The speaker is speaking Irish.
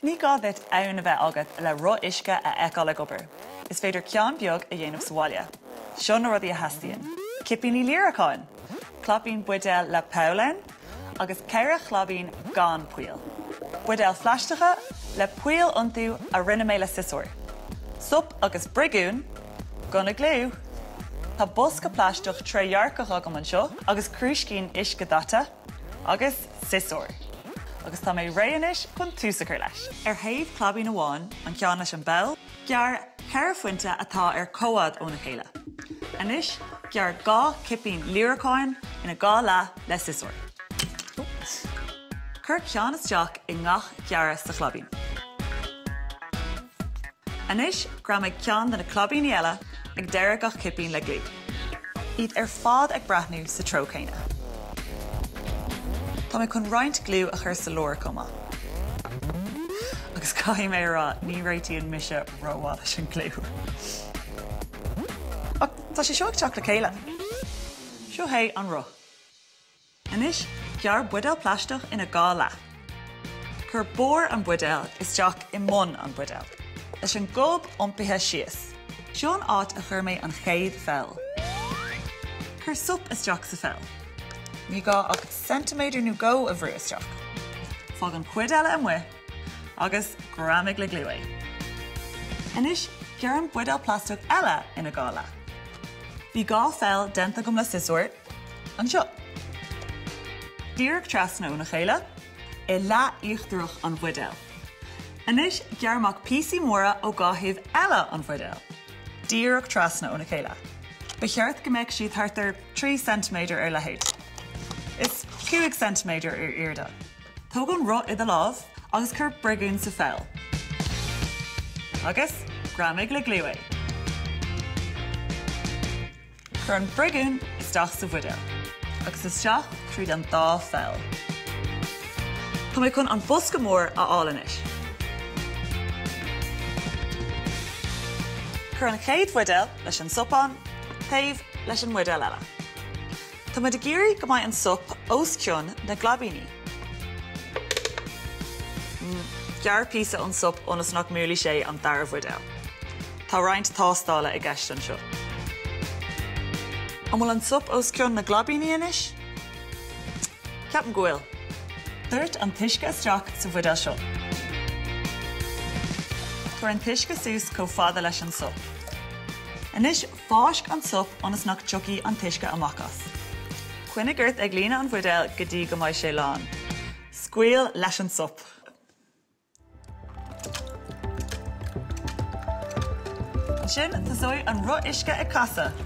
Ní gá duit abhainn a bheith agat le roth uisce a fheiceáil ag obair. Is féidir ceann beag a dhéanamh sa bhaile. Seo na rudaí a theastaíonn, cipíní líreacáin, claibín buidéil le poll ann agus 4 chlaibín gan poill. Buidéil phlaisteacha le poill iontu a rinne mé le siosúr. Sop agus briogiún, gunna gliú. Tá bosca plaisteach trédhearcach agam anseo agus crúiscín uiscedhaite. Agus siosúr. Agus tá mé réidh anois chun tús a chur leis. Ar thaobh claibín amháin, an ceann leis an bpoll, gearr 4 phointe atá ar comhfhad óna chéile. Anois, gearr 2 chipín líreacáin ina 2 leath le siosúr. Cuir ceann isteach i ngach gearradh sa chlaibín. Anois, greamaigh ceann de na claibíní eile ag deireadh gach cipín le gliú. Iad ar fad ag breathnú sa treo céanna. Tá mé chun roinnt gliú a chur sa lár chomh maith. Agus caithfidh mé a rá, ní réitíonn mise rómhaith leis an gliú. Ach tá sé seo ag teacht le chéile. Seo é an roth. Anois, gearr buidéal plaisteach ina 2 leath. Cuir barr an bhuidéil isteach i mbun an bhuidéil, leis an gob iompaithe síos. Seo an áit a chuir mé an chéad pholl. Cuir sop isteach sa pholl. Ní gá ach ceintiméadar nó dhó a bhrú isteach. Fág an chuid eile amuigh agus greamaigh le gliú é. Anois, gearr an buidéal plaisteach eile ina 2 leath. Bhí 2 pholl déanta agam le siosúr. Anseo. Díreach trasna óna chéile, i leath íochtarach an bhuidéil. Anois gearr amach píosaí móra ó 2 thaobh eile an bhuidéil. Díreach trasna óna chéile. Ba cheart go mbeadh siad thart ar 3 ceintiméadar ar leithead is 5 ceintiméadar ar airde. Tóg an roth i do lámh agus cuir briogiún sa pholl. Agus greamaigh le gliú é. Cuir an briogiún isteach sa bhuidéal agus isteach tríd an dá pholl. Tá mé chun an bosca mór a fháil anois. Cuir an chéad bhuidéal leis an sop ann, taobh leis an mbuidéal eile. Tá muid ag iarraidh go mbeidh an sop os cionn na gclaibíní. Gearr píosa ón sop ionas nach mbuailfidh sé an dara bhuidéal. Tá roinnt tástála i gceist anseo. An bhfuil an sop os cionn na gclaibíní anois? Ceapaim go bhfuil. Doirt an t-uisce isteach sa bhuidéal seo. Tabhair an t-uisce suas chomh fada leis an sop. Anois fáisc an sop ionas nach dtiocfaidh an t-uisce amach as. Coinnigh ort ag líonadh an bhuidéil go dtí go mbeidh sé lán. Scaoil leis an sop. Ansin tosóidh an roth uisce ag casadh.